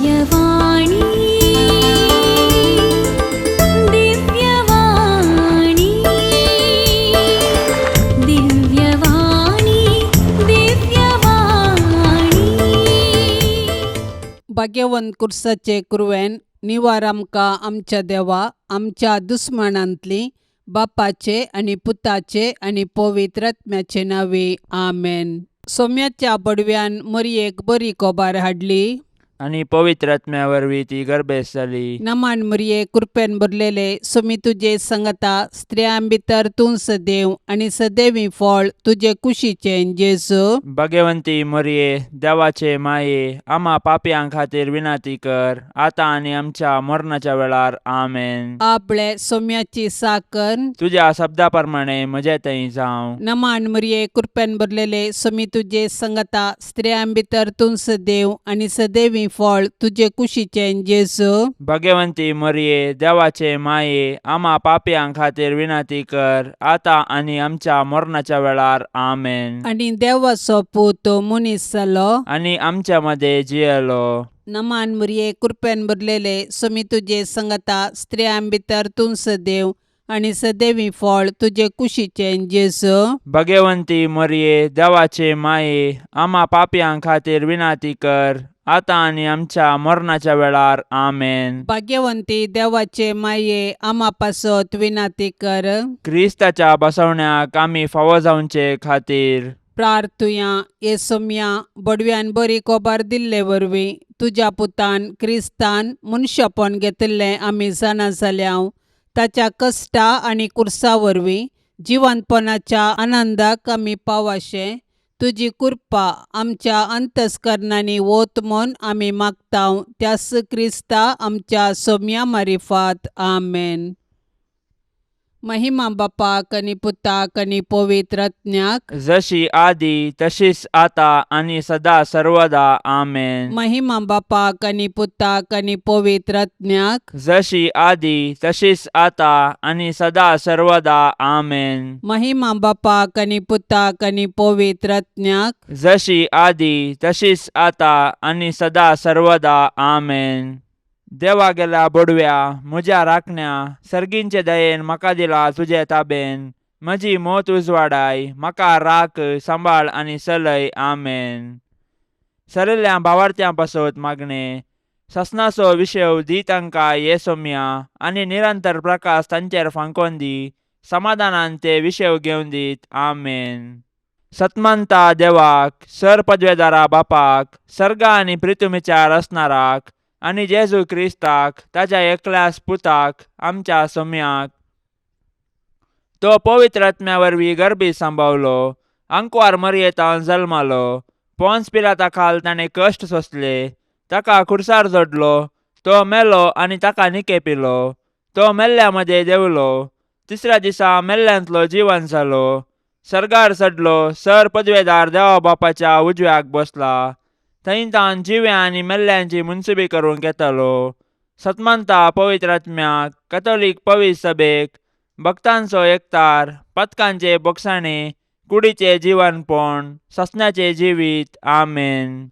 दिव्यवाणी, दिव्यवाणी, दिव्यवाणी, दिव्यवाणी. भाग्यवंत कुर्साचे कुरवेन निवार आमकां आमच्या देवा आमच्या दुस्मानांतली बापाचे आनी पुताचे आनी पवित्र आत्म्याचे नांवे आमेन. सोम्याच्या बडव्यान मरयेक बरी कोबार हाडली आनी पवित्र आत्म्या वरवीं ती गर्भेस्त जाली. नमान मरये, कृपेन भरलेले, सोमी तुजे संगता, स्त्रियां भितर तूं सदैव आनी सदैवी फळ तुजे कुशीचें जेजू. भगवंती मरये, देवाचे माये, आमा पापयां खातीर विनंती कर, आतां आनी आमच्या मरणाच्या वेळार. आमेन. आपले सोम्याची साकर. तुज्या शब्दा प्रमाणे म्हजे थंय जावं. नमान मरये, कृपेन भरलेले, सोमी तुजे संगता, स्त्रियां भितर तूं सदैव आनी सदैवी फळ तुजे कुशीचें जेजू. भगवंती मरये, देवाचे माये, आमा पापयां खातीर विनंती कर, आतां आनी आमच्या मरणाच्या वेळार. आमेन. आनी देवाचो पूत मनीस जालो आनी आमच्या मदें जियेलो. नमान मरये, कृपेन भरलेले, सोमी तुजे संगता, स्त्रियां भितर तूं सदैव आनी सदैवी फळ तुजे कुशीचें जेजू. भगवंती मरये, देवाचे माये, आमा पापयां खातीर विनंती कर, आतां आनी आमच्या मरणाच्या वेळार. आमेन. भाग्यवंती देवाचे माये, आमा पासत विनंती कर. क्रिस्ताच्या बसवण्याक आमी फावो जावचे खातीर प्रार्थुया. हे सोम्या, बडव्यान बरी कोबार दिल्ले वरवीं तुज्या पुतान क्रिस्तान मनशापण घेतिल्लें आमी जाणा जाल्या. ताच्या कश्टा आनी कुर्सा वरवीं जिवंतपणाच्या आनंदाक आमी पावाशें तुजी कृपा आमच्या अंतस्करणांनी वत म्हूण आमी मागता, त्यास क्रिस्ता आमच्या सोम्या मारिफात. आमेन. महिमा बापाक आनी पुताक आनी पवित्र आत्म्याक. जशी आदी तशीच आता आनी सदा सर्वदा. आमेन. महिमा बापाक आनी पुताक आनी पवित्र आत्म्याक. जशी आदी तशीच आता आनी सदा सर्वदा. आमेन. महिमा बापाक आनी पुताक आनी पवित्र आत्म्याक. जशी आदी तशीच आता आनी सदा सर्वदा. आमेन. देवा गेल्या बडव्या, म्हज्या राखण्या, सर्गींचे दयेन म्हाका दिला तुजे ताबेन. म्हजी मोत उजवाडाय, म्हाका राख, सांबाळ आनी चलय. आमेन. सरिल्ल्या भावार्थ्यां पासत मागणें. ससनाचो विशेव दी तांकां ये सोम्या आनी निरंतर प्रकाश तांचेर फांकोन दी. समाधानान ते विशेव घेवन दीत. आमेन. सतमंता देवाक, सर पदवेदारा बापाक, सर्गा आनी प्रितुमीच्या रचणाराक आनी जेजू क्रिस्ताक ताच्या एकल्याच पुताक, आमच्या सोम्याक, तो पवित्र आत्म्या वरवीं गर्भी सांबावलो, आंकवार मरयेतान जल्मालो, पोन्स पिलाता खाल ताणें कश्ट सोंसले, ताका खुर्सार जोडलो, तो मेलो आनी ताका निकेपिलो, तो मेल्ल्या मदें देंवलो, तिसऱ्या दिसा मेल्ल्यांतलो जिवन जालो, सर्गार चडलो, सर पदवेदार देवा बापाच्या उजव्याक बसला, थंय तावन जिव्या आनी मेल्ल्यांची मुनसुबी करूंक येतालो. सतमंता पवित्र आत्म्याक, कथोलीक पवित्र सभेक, भक्तांचो एकतार, पथकांचे बोगसाणे, कुडीचे जिवनपण, ससण्याचे जिवीत. आमेन.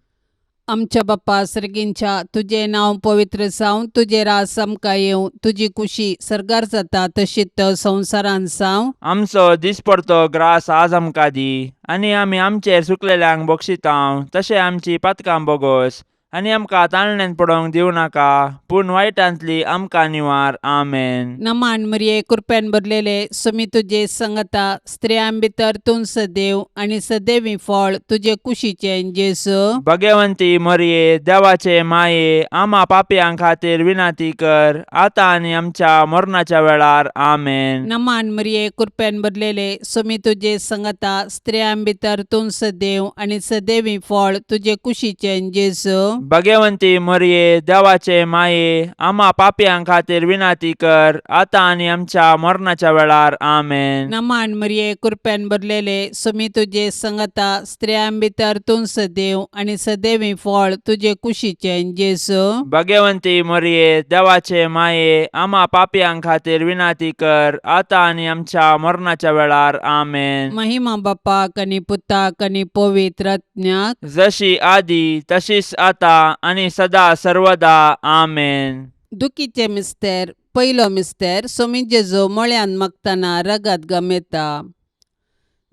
आमच्या बाप्पा सर्गींच्या, तुजें नांव पवित्र जावं, तुजें राज आमकां येवं, तुजी कुशी सर्गार जाता तशीच संवसारांत जावं. आमचो दिसपडतो ग्रास आज आमकां दी आनी आमी आमचेर चुकलेल्यांक बक्षितांव तशें आमची पातकां बोगोस आनी आमकां ताळण्यांत पडोवंक दिवं नाका, पूण वायटांतली आमकां निवार. आमेन. नमान मरिये, कृपेन भरलेले, सुमी तुजे संगता, स्त्रियां भितर तूं सदैव आनी सदैवी फळ तुजे कुशीचें जेजू. भगवंती मरिये, देवाचे माये, आमा पापयां खातीर विनंती कर, आतां आनी आमच्या मरणाच्या वेळार. आमेन. नमान मरिये, कृपेन भरलेले, सुमी तुजे संगता, स्त्रियां भितर तूं सदैव आनी सदैवी फळ तुजे कुशीचें जेजू. भगवंती मरिये, देवाचे माये, आमा पापयां खातीर विनंती कर, आतां आनी आमच्या मरणाच्या वेळार. आमेन. नमान मरिये, कृपेन भरलेले, सुमी तुजे संगता, स्त्रियां भितर तूं सदैव आनी सदैवी फळ तुजे कुशीचें जेजू. भगवंती मरिये, देवाचे माये, आमा पापयां खातीर विनंती कर, आतां आनी आमच्या मरणाच्या वेळार. आमेन. महिमा बापाक आनी पुताक आनी पवित्र आत्म्याक. जशी आदी तशीच आता आतां आनी सदा सर्वदा. आमेन. दुखीचे मिस्तेर. पयलो मिस्तेर. सोमी जेजू मळ्यांत मागतना रगत गमेता.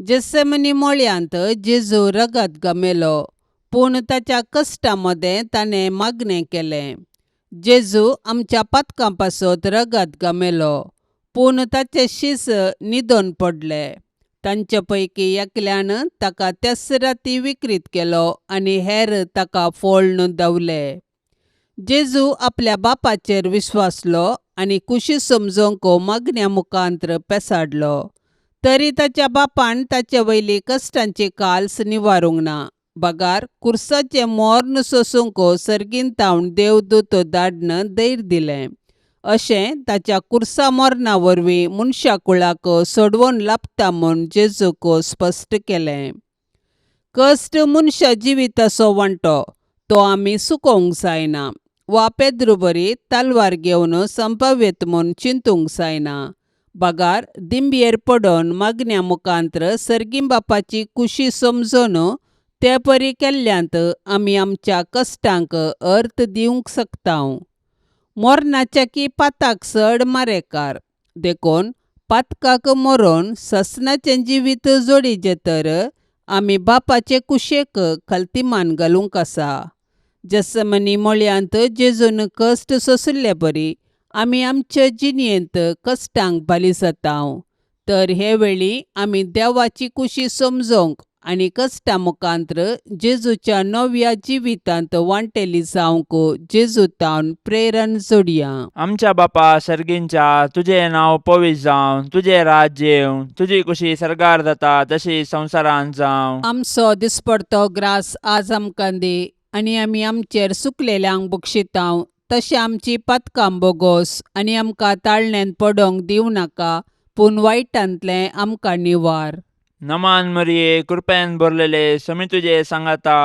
जेसेमनी मळ्यांत जेजू रगत गमेलो, पूण ताच्या कश्टा मदें ताणें मागणें केलें. जेजू आमच्या पातकां पासत रगत गमेलो, पूण ताचे शीस न्हिदोन पडले. तांचे पैकी एकल्यान ताका त्याच राती विक्रीत केलो आनी हेर ताका फोळ्ण धांवले. जेजू आपल्या बापाचेर विश्वासलो आनी कुशी समजोवंक मागण्या मुखांत्र पेसाडलो. तरी ताच्या बापान ताचे वयली कश्टांची काल्स निवारूंक ना, बगार कुर्साचें मोर्न सोसूंक सर्गीन तावन देवदूत धाडन धैर्य दिलें. अशें ताच्या कुर्सा मरणा वरवीं मनशा कुळाक सोडवण लाबता म्हूण जेजूक स्पश्ट केलें. कश्ट मनशा जिविताचो वांटो, तो आमी चुकोवंक जायना वा पेद्रू बरी तलवार घेवन संपाव्यत म्हूण चिंतूंक जायना, बगार दिंबयेर पडोन मागण्या मुखांत्र सर्गीं बापाची कुशी समजून ते परी केल्ल्यांत आमी आमच्या कश्टांक अर्थ दिवंक शकता. मरणाच्या की पाताक चड मारेकार, देखून पातकाक मरोन ससनाचें जिवीत जोडीचें तर आमी बापाचे कुशेक खलतीमान घालूंक आसा. जसमनी मळयांत जेजून कश्ट सोंशिल्ले बरी आमी आमचे जिणेंत कश्टांक बाली जाता. तर हे वेळी आमी देवाची कुशी समजोवंक आनी कश्टा मुखांत्र जेजूच्या नव्या जिवितांत वांटेली जावंक जेजू तावन प्रेरण जोडया. आमच्या बापा सर्गींच्या, तुजें नांव पवित्र जावं, तुजें राज्य येवं, तुजी कुशी सर्गार जाता तशी संवसारांत जावं. आमचो दिसपडतो ग्रास आज आमकां दी आनी आमी आमचेर सुकलेल्यांक बक्षितांव तशें आमची पातकां बोगोस आनी आमकां ताळण्यांत पडोंक दिवं नाका, पूण वायटांतलें आमकां निवार. नमान मरिये, कृपेन भरलेले, समी तुजे सांगाता,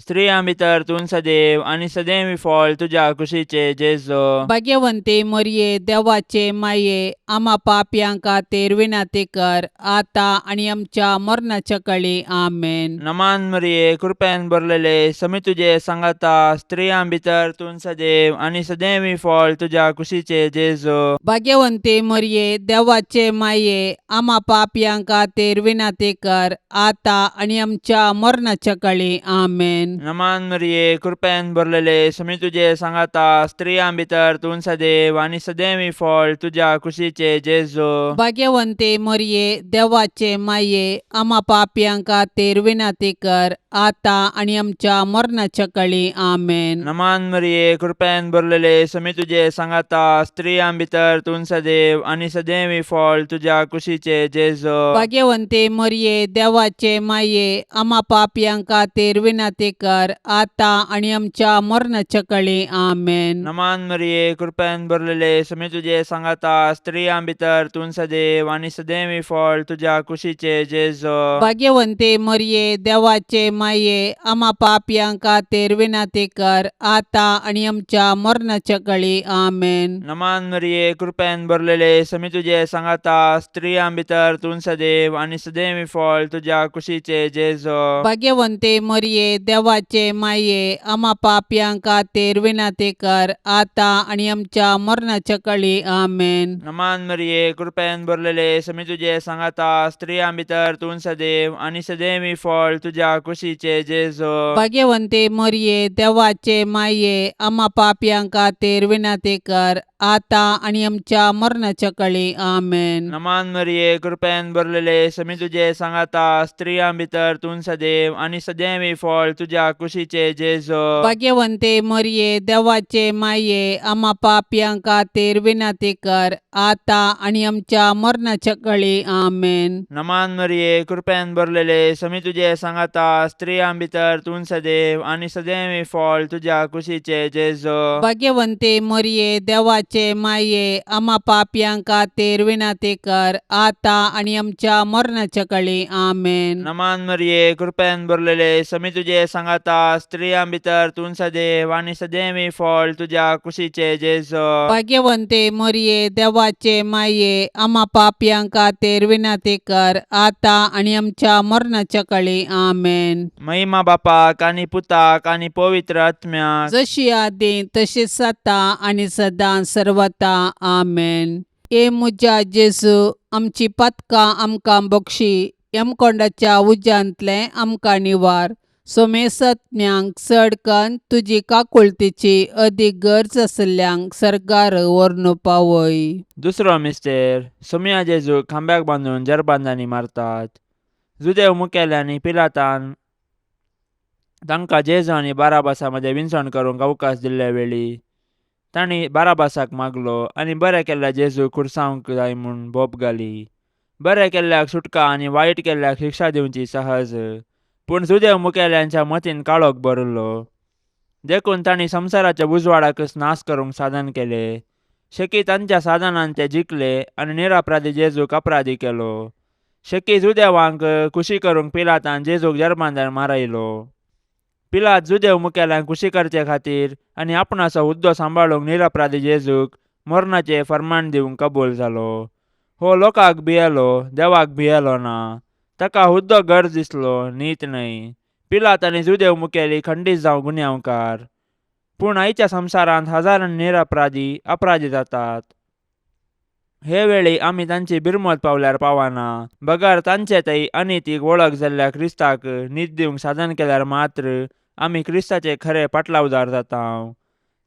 स्त्रियां भितर तूं सदैव आनी सदैव फळ तुज्या कुशीचे जेजो. भाग्यवंती मरिये, देवाचे माये, आमा पापयां खातीर विनंती कर, आतां आनी आमच्या मरणाच्या कळी. आमेन. नमान मरिये, कृपेन भरलेले, समी तुजे सांगाता, स्त्रियां भितर तूं सदैव आनी सदैव फळ तुज्या कुशीचे जेजो. भाग्यवंती मरिये, देवाचे माये, आमा पापयां खातीर विनंती कर, आतां आनी आमच्या मरणाच्या कळी. आमेन. नमान मरिये, कृपेन भरलेले, समी तुजे सांगाता, स्त्रियां भितर तूं सदैव आनी सदैव फळ तुज्या कुशीचे जेजो. भाग्यवंती मरिये, देवाचे माये, आमा पापयां खातीर विनंती कर, आतां आनी आमच्या मरणाच्या कळी. आमेन. नमान मरिये, कृपेन भरलेले, समी तुजे सांगाता, स्त्रियां भितर तूं सदैव आनी सदैव फळ तुज्या कुशीचे जेजो. भाग्यवंती मरिये, देवाचे माये, आमा पापयां खातीर विनंती कर, आतां आनी आमच्या मरणाच्या कळी. आमेन. नमान मरिये, कृपेन भरलेले, समी तुजे सांगाता, स्त्रियां भितर तूं सदैव आनी सदैव फळ तुज्या कुशीचे जेजो. भाग्यवंती मरिये, देवाचे माये, आमा पापयां खातीर विनंती कर, आतां आनी आमच्या मरणाच्या कळी. आमेन. नमान मरिये, कृपेन भरलेले, समी तुजे सांगाता, स्त्रियां भितर तूं सदैव आनी सदैव फळ तुज्या कुशीचे जेजो. भाग्यवंती मरिये, देवाचे माये, आमा पापयां खातीर विनंती कर, आतां आनी आमच्या मरणाच्या कळी. आमेन. नमान मरिये, कृपेन भरलेले, समी तुजे सांगाता, स्त्रियां भितर तूं सदैव आनी सदैव फळ तुज्या कुशीचे जेजो. भाग्यवंती मरिये, देवाचे माये, आमा पापयां खातीर विनंती कर, आतां आनी आमच्या मरणाच्या कळी. आमेन. नमान मरिये, कृपेन भरलेले, समी तुजे सांगाता, स्त्रियां भितर तूं सदैव आनी सदैव फळ तुज्या कुशीचे जेजो. भाग्यवंती मरिये, देवाचे माये, आमा पापयां खातीर विनंती कर, आतां आनी आमच्या मरणाच्या कळी. आमेन. नमान मरिये, कृपेन भरलेले, समी तुजे सांगाता, स्त्रियां भितर तूं सदैव आनी सदैव फळ तुज्या कुशीचे जेजो. भाग्यवंती मरिये, देवाचे देवाचे माये आमा पापयां खातीर विनंती कर आतां आनी आमच्या मरणाच्या कळी. आमेन. नमान मरिये, कृपेन भरलेले, समी तुजे सांगाता, स्त्रियां भितर तूं सदैव आनी सदैवी फळ तुज्या कुशीचे जेजो. भाग्यवंते मोरये, देवाचे माये, आमा पापयां खातीर विनंती कर आतां आनी आमच्या मरणाच्या कळी. आमेन. महिमा बापाक आनी पुताक आनी पवित्र आत्म्याक. जशी आदी तशीच आतां आनी सदां सर्वता. आमेन. ए म्हज्या जेजू, आमची पातकां आमकां बक्षी, यमकोंडाच्या उज्यांतलें आमकां निवार, सोमेसत्म्यांक चड कन्न तुजी काकुळतीची अदीक गरज आशिल्ल्यांक सर्गार व्हरून पावय. दुसरो मिस्तेर. सोमया जेजूक खांब्याक बांदून जरबांदांनी मारतात. जुदेव मुखेल्यांनी पिलातान तांकां जेजू आनी बाराबासा मदें विनसण करूंक अवकाश दिल्ले वेळी तांणी बाराबासाक मागलो आनी बरें केल्ल्या जेजूक खुर्सावंक जाय म्हूण बोब घाली. बरें केल्ल्याक सुटका आनी वायट केल्ल्याक शिक्षा दिवची सहज, पूण जुदेव मुखेल्यांच्या मतीन काळोख भरिल्लो, देखून तांणी संवसाराच्या उजवाडाकच नाश करूंक साधन केलें. शेकी तांच्या साधनान ते जिखले आनी निरपराधी जेजूक अपराधी केलो. शेकी जुदेवांक खुशी करूंक पिलातान जेजूक जर्मांदार मारयलो. पिलात जुदेव मुखेल्यांक खुशी करचे खातीर आनी आपणाचो हुद्दो सांबाळूंक निरपराधी जेजूक मरणाचें फर्मान दिवंक कबूल जालो. हो लोकांक भियेलो, देवाक भियेलो ना. ताका हुद्दो गरज दिसलो, नीत न्हय. पिलात आनी जुदेव मुखेली खंडीत जावं गुन्यांवकार. पूण आयच्या संवसारांत हजारांनी निरपराधी अपराधी जातात. हे वेळी आमी तांची बिरमत पावल्यार पावना, बगर तांचे थंय अनितीक वळख जाल्ल्या क्रिस्ताक नीत दिवंक साधन केल्यार मात्र आमी क्रिस्ताचे खरे पाटलावदार जाता.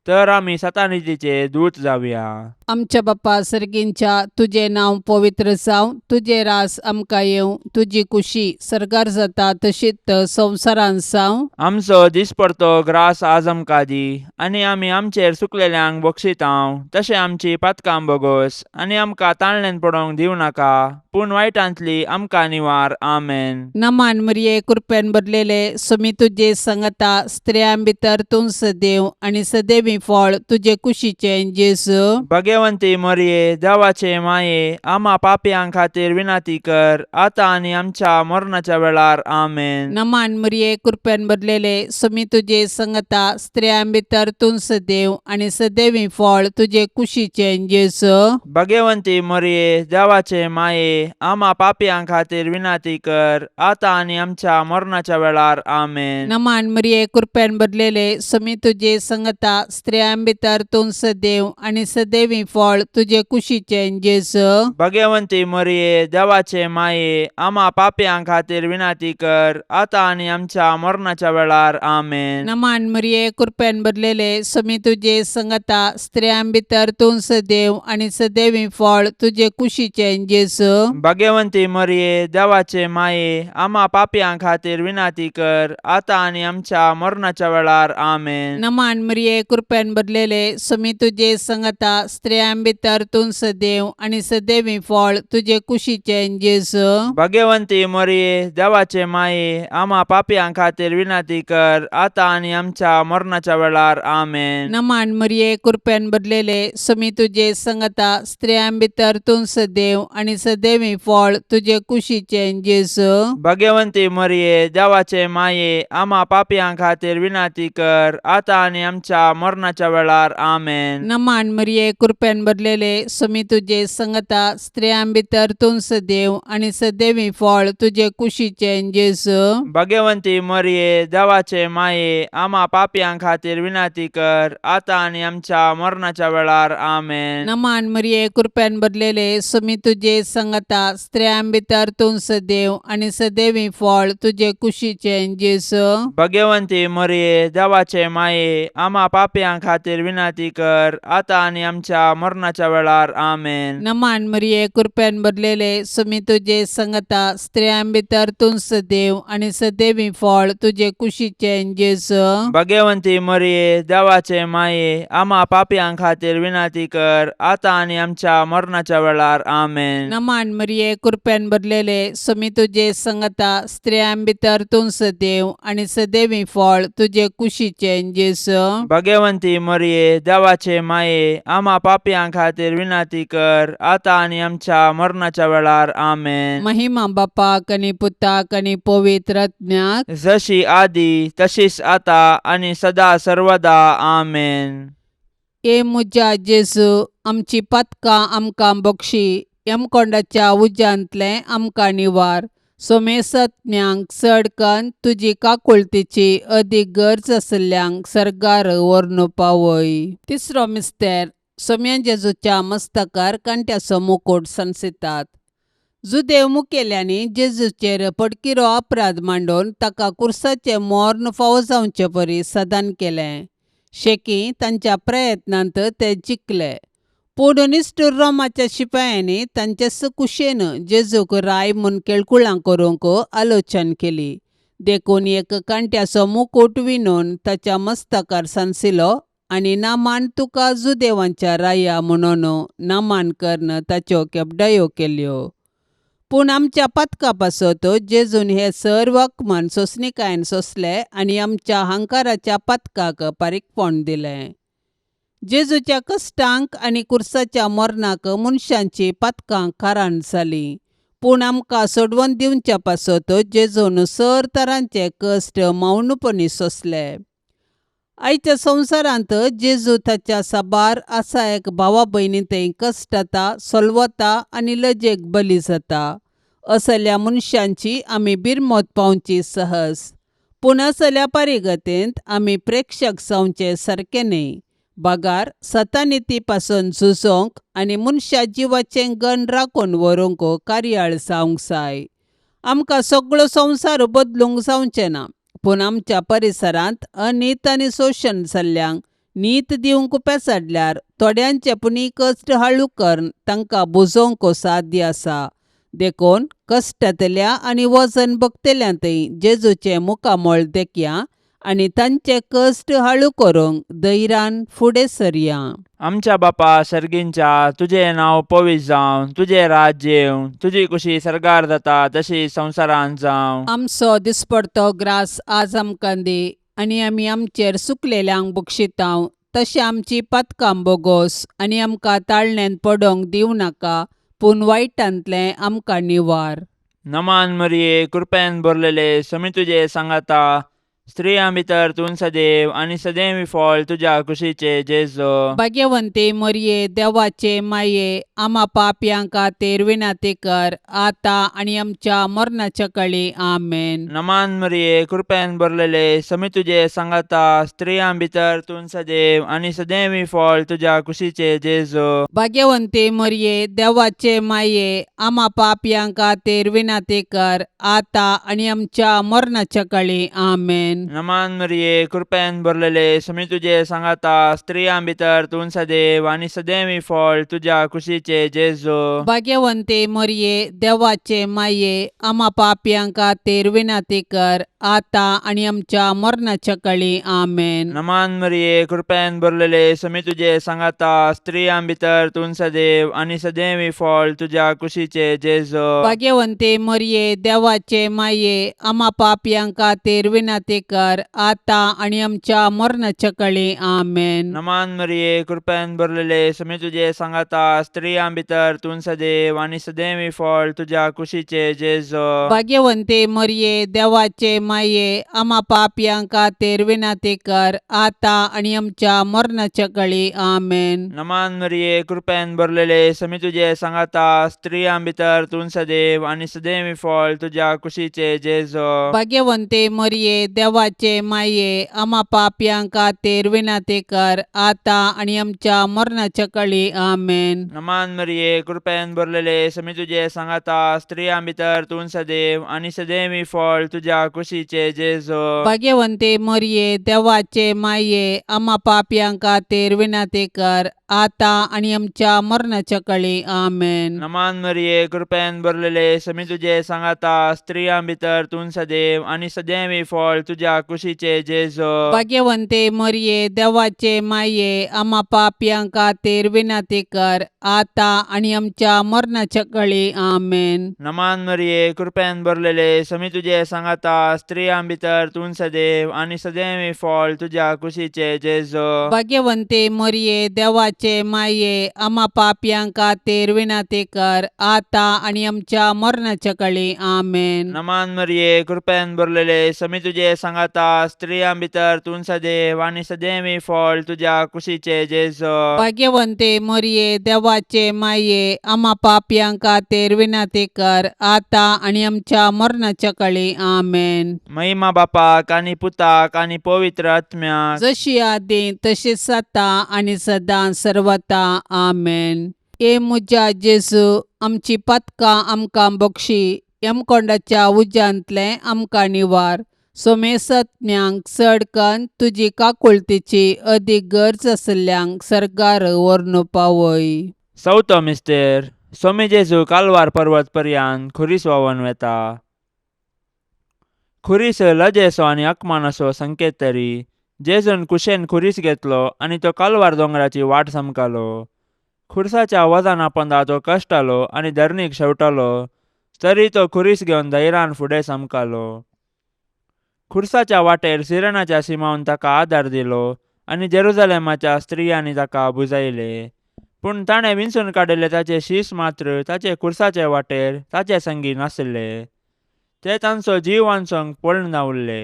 तर आमी सतानितीचे दूत जावया. आमच्या बाप्पा सर्गींच्या, तुजें नांव पवित्र जावं, तुजें रास आमकां येवं, तुजी कुशी सर्गार जाता तशीच संवसारांत जावं. आमचो दिसपडतो ग्रास आज आमकां दी, आनी आमी आमचेर चुकलेल्यांक बक्षितांव तशें आमची पातकां बोगोस, आनी आमकां ताळणेन पडोवंक दिवं नाका, पूण वायटांतली आमकां निवार. आमेन. नमान मरिये, कृपेन भरलेले, सुमी तुजे संगता, स्त्रियां भितर तूं सदैव आनी सदैवी फळ तुजे कुशीचें जेजू. भगवंती मरिये, देवाचे माये, आमा पापयां खातीर विनंती कर आतां आनी आमच्या मरणाच्या वेळार. आमेन. नमान मरिये, कृपेन भरलेले, सुमी तुजे संगता, स्त्रियां भितर तूं सदैव आनी सदैवी फळ तुजे कुशीचें जेजू. भगवंती मरिये, देवाचे माये, आमा पापयां खातीर विनंती कर आतां आनी आमच्या मरणाच्या वेळार. आमेन. नमान मरिये, कृपेन भरलेले, सुमी तुजे संगता, स्त्रियां भितर तूं सदैव आनी सदैवी फळ तुजे कुशीचें जेजू. भगवंती मरिये, देवाचे माये, आमा पापयां खातीर विनंती कर आतां आनी आमच्या मरणाच्या वेळार. आमेन. नमान मरिये, कृपेन भरलेले, सुमी तुजे संगता, स्त्रियां भितर तूं सदैव आनी सदैवी फळ तुजे कुशीचें जेजू. भगवंती मरिये, देवाचे माये, आमा पापयां खातीर विनंती कर आतां आनी आमच्या मरणाच्या वेळार. आमेन. नमान मरिये, कृपेन भरलेले, सुमी तुजे संगता, स्त्रियां भितर तूं सदैव आनी सदैवी फळ तुजे कुशीचें जेजू. भगवंती मरिये, देवाचे माये, आमा पापयां खातीर विनंती कर आतां आनी आमच्या मरणाच्या वेळार. आमेन. नमान मरिये, कृपेन भरलेले, सुमी तुजे संगता, स्त्रियां भितर तूं सदैव आनी सदैवी फळ तुजे कुशीचें जेजू. भगवंती मरिये, देवाचे माये, आमा पापयां खातीर विनंती कर आतां आनी आमच्या मरणाच्या वेळार. आमेन. नमान मरिये, कृपेन भरलेले, सुमी तुजे संगता, स्त्रियां भितर तूं सदैव आनी सदैवी फळ तुजे कुशीचें जेजू. भगवंती मरिये, देवाचे माये, आमा पापयां खातीर विनंती कर आतां आनी आमच्या मरणाच्या वेळार. आमेन. नमान मरिये, कृपेन भरलेले, सुमी तुजे संगता, स्त्रियां भितर तूं सदैव आनी सदैवी फळ तुजे कुशीचें जेजू. भगवंती मरिये, देवाचे माये, आमा पापयां खातीर विनंती कर आतां आनी आमच्या मरणाच्या वेळार. आमेन. नमान मरिये, कृपेन भरलेले, सुमी तुजे संगता, स्त्रियां भितर तूं सदैव आनी सदैवी फळ तुजे कुशीचें जेजू. भगवंती मरिये, देवाचे माये, आमा पापयां खातीर विनंती कर आतां आनी आमच्या मरणाच्या वेळार. आमेन. नमान मरिये, कृपेन भरलेले, सुमी तुजे संगता, स्त्रियां भितर तूं सदैव आनी सदैवी फळ तुजे कुशीचें जेजू. भगवंती भाग्यवंती मरिये देवाचे माये आमा पापयां खातीर विनंती कर आतां आनी आमच्या मरणाच्या वेळार. आमेन. महिमा बापाक आनी पुताक आनी पवित्र आत्म्याक. जशी आदी तशीच आता आनी सदा सर्वदा. आमेन. ए म्हज्या जेजू, आमची पातकां आमकां बक्षी, यमकोंडाच्या उज्यांतलें आमकां निवार, सोमेसत्म्यांक चड कन्न तुजी काकुळतीची अदीक गरज आशिल्ल्यांक सर्गार व्हरून पावय. तिसरो मिस्तेर. सोम्या जेजूच्या मस्तकार कांट्याचो मुकूट सांसितात. जुदेव मुखेल्यांनी जेजूचेर पडकिरो अपराध मांडून ताका कुर्साचें मर्ण फावो जावचे परी सदान केलें. शेकी तांच्या प्रयत्नांत ते जिखले, पूण निश्ठूर रोमाच्या शिपायांनी तांचे कुशेन जेजूक राय म्हूण केळकुळां करूंक आलोचन केली. देखून एक कांट्याचो मुकूट विणून ताच्या मस्तकार सांसिलो आनी नामान तुका जुदेवांच्या राया म्हणून नामान करून ताच्यो केपडायो केल्यो. पूण आमच्या पातका पासत जेजून हे सर्व अपमान सोंसणीकायेन सोंसले आनी आमच्या हंकाराच्या पातकाक पारीकपण दिलें. जेजूच्या कश्टांक आनी कुर्साच्या मरणाक मनशांची पातकां कारण जालीं, पूण आमकां सोडवून दिवच्या पासत जेजून सर तरांचे कश्ट मौनपणी सोंसले. आयच्या संवसारांत जेजू ताच्या साबार आसा एक भावा भयणी थंय कश्टता, सोलवता आनी लजेक बली जाता. असल्या मनशांची आमी बिरमत पावची सहज, पूण असल्या परिगतेंत आमी प्रेक्षक जावचे सारकें न्हय, बगार सतानिती पासून झुजोंक आनी मनशा जिवाचें गण राखून व्हरूंक कार्याळ जावंक जाय. आमकां सगळो संवसार बदलूंक जावचें ना, पूण आमच्या परिसरांत अनीत आनी शोशण जाल्ल्यांक नीत दिवंक पेसाडल्यार थोड्यांचे पुणी कश्ट हाळू करून तांकां बुजोवंक साध्य आसा. देखून कश्टांतल्या आनी वजन भोगतल्या थंय जेजूचें मुखामळ देखया आनी तांचे कश्ट हाळू करूंक धैर्यान फुडें सरया. आमच्या बापा सर्गींच्या, तुजें नांव पवित्र जावं, तुजें राज्य येवं, तुजी कुशी सर्गार जाता तशी संवसारांत जावं. आमचो दिसपडतो ग्रास आज आमकां दी आनी आमी आमचेर सुकलेल्यांक बक्षितांव तशें आमची पातकां बोगोस आनी आमकां ताळण्यांत पडोंक दिवं नाका, पूण वायटांतलें आमकां निवार. नमान मरिये, कृपेन भरलेले, समी तुजे सांगाता, स्त्रियां भितर तूं सदैव आनी सदैव फळ तुज्या कुशीचे जेजो. भाग्यवंती मरिये, देवाचे माये, आमा पापयां खातीर विनंती कर आतां आनी आमच्या मरणाच्या कळी. आमेन. नमान मरिये, कृपेन भरलेले, समी तुजे सांगाता, स्त्रियां भितर तूं सदैव आनी सदैव फळ तुज्या कुशीचे जेजो. भाग्यवंती मरिये, देवाचे माये, आमा पापयां खातीर विनंती कर आतां आनी आमच्या मरणाच्या कळी. आमेन. नमान मरिये, कृपेन भरलेले, समी तुजे सांगाता, स्त्रियां भितर तूं सदैव आनी सदैव फळ तुज्या कुशीचे जेजो. भाग्यवंती मरिये, देवाचे माये, आमा पापयां खातीर विनंती कर आतां आनी आमच्या मरणाच्या कळी. आमेन. नमान मरिये, कृपेन भरलेले, समी तुजे सांगाता, स्त्रियां भितर तूं सदैव आनी सदैव फळ तुज्या कुशीचे जेजो. भाग्यवंती मरिये, देवाचे माये, आमा पापयां खातीर विनंती कर आतां आनी आमच्या मरणाच्या कळी. आमेन. नमान मरिये, कृपेन भरलेले, समी तुजे सांगाता, स्त्रियां भितर तूं सदैव आनी सदैव फळ तुज्या कुशीचे जेजो. भाग्यवंती मरिये, देवाचे माये, आमा पापयां खातीर विनंती कर आतां आनी आमच्या मरणाच्या कळी. आमेन. नमान मरिये, कृपेन भरलेले, समी तुजे सांगाता, स्त्रियां भितर तूं सदैव आनी सदैव फळ तुज्या कुशीचे जेजो. भाग्यवंती मरिये, देवाचे माये, आमा पापयां खातीर विनंती कर आतां आनी आमच्या मरणाच्या कळी. आमेन. नमान मरिये, कृपेन भरलेले, समी तुजे सांगाता, स्त्रियां भितर तूं सदैव आनी सदैव फळ तुज्या कुशीचे जेजो. भाग्यवंती मरिये, देवाचे माये, आमा पापयां खातीर विनंती कर आतां आनी आमच्या मरणाच्या कळी. आमेन. नमान मरिये, कृपेन भरलेले, समी तुजे सांगाता, स्त्रियां भितर तूं सदैव आनी सदैव फळ तुज्या तुज्या कुशीचे जेजो. भाग्यवंते मरये, देवाचे माये, आमा पापयां खातीर विनंती कर, आतां आनी आमच्या मरणाच्या कळी. आमेन. नमान मरिये, कृपेन भरलेले, समी तुजे सांगाता, स्त्रियां भितर तूं सदैव आनी सदैव फळ तुज्या कुशीचे जेजो. भाग्यवंते मरये, देवाचे माये, आमा पापयां खातीर विनंती कर, आतां आनी आमच्या मरणाच्या कळी. आमेन. नमान मरिये, कृपेन भरलेले, समी तुजे सांगाता, स्त्रियां भितर तूं सदैव आनी सदैव फळ तुज्या कुशीचे जेजो. भाग्यवंते मरये, देवाचे माये, आमा पापयां खातीर विनंती कर, आतां आनी आमच्या मरणाच्या कळी. आमेन. महिमा बापाक आनी पुताक आनी पवित्र आत्म्याक. जशी आदी तशीच आतां आनी सदां सर्वता. आमेन. ए म्हज्या जेजू, आमची पातकां आमकां बक्षी, यमकोंडाच्या उज्यांतलें आमकां निवार, सोमेसत्म्यांक चड कन्न तुजी काकुळतीची अदीक गरज आशिल्ल्यांक सर्गार व्हरून पावय. चवथो मिस्तेर. सोमी जेजू कालवार पर्वत पर्यान खुरीस व्हांवन वेता. खुरीस लजेचो आनी अकमानाचो संकेत तरी जेजून कुशेन खुरीस घेतलो आनी तो कालवार दोंगराची वाट समकालो. खुरसाच्या वजना पोंदा तो कश्टालो आनी धरणीक शेवटालो, तरी तो खुरीस घेवन धैर्यान फुडें समकालो. खुरसाच्या वाटेर सिरणाच्या सिमावन ताका आदार दिलो आनी जेरुजलेमाच्या स्त्रियांनी ताका बुजायले. पूण ताणें विंचून काडिल्ले ताचे शीस मात्र ताचे खुरसाचे वाटेर ताचे संगी नासले. ते तांचो जीव वांचोवंक पळून उरले.